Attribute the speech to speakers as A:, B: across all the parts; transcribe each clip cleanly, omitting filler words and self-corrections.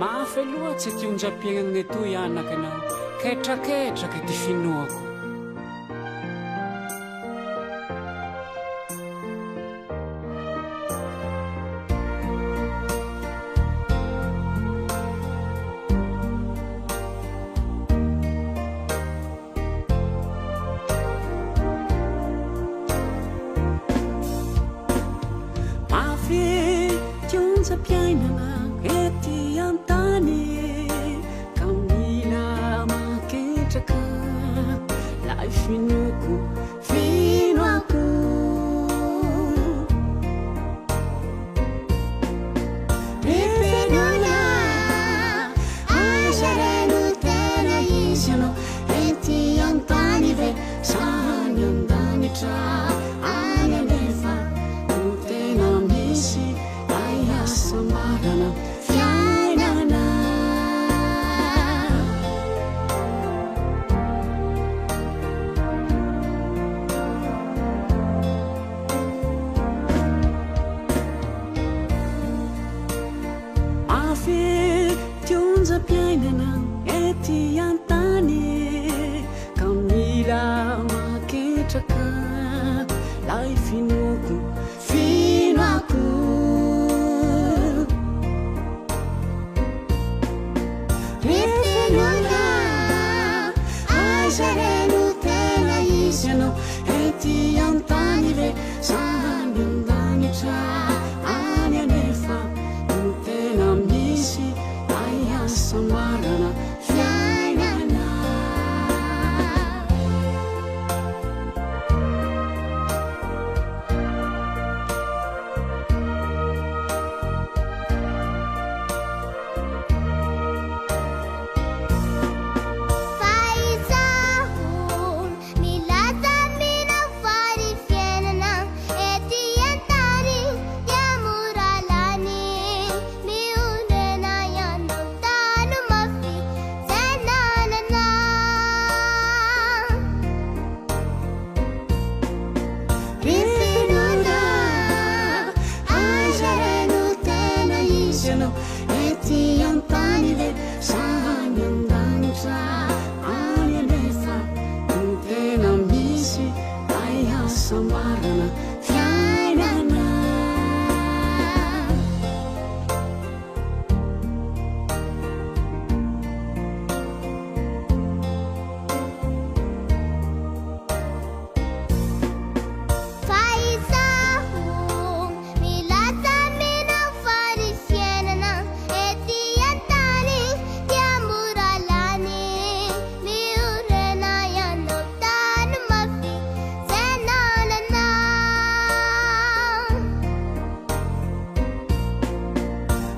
A: Mafe loatse ty onjam-piaignagne toy anake naho ketraketrake ty finoako. Mafy ty onjam-piainana ety an-tany ka mila maketraka lay finoako finoako. Ry finoana, aiza re no tena izy ianao? Ety an-tany ve sa any an-danitra? Any anefa no tena misy lay hasambarana fiainana. Mafy ty onjam-piainana ety an-tany ka mila maketraka lay finoako, finoako. Ry finoana, aiza re no tena izy ianao ety an-tany ve sa any an-danitra? Any anefa no tena misy lay hasambarana fiainana.
B: Fa izaho milaza aminao fa ny fiainana ety an-tany dia mora lany. Mionena ianao tano mafy izay nanana.
A: Ry finoana, aiza re no tena izy ianao? Ety an-tany ve sa any an-danitra? Any anefa no tena misy lay hasambarana fiainana.
B: Fa izaho milaza aminao fa ny fiainana ety an-tany dia mora lany. Miorina ianao tany mafy izay nanana.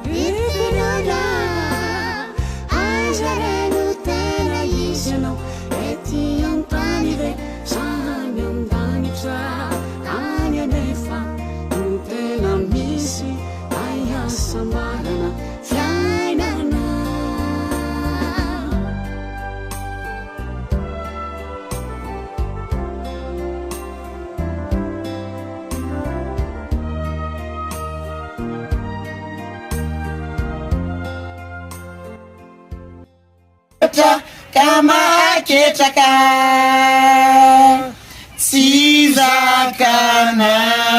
A: Ry finoana, aiza re no tena izy ianao? Ety an-tany ve sa any an-danitra? Any anefa no tena misy lay hasambarana fiainana.
C: Ka mahaketraka tsy zakanay.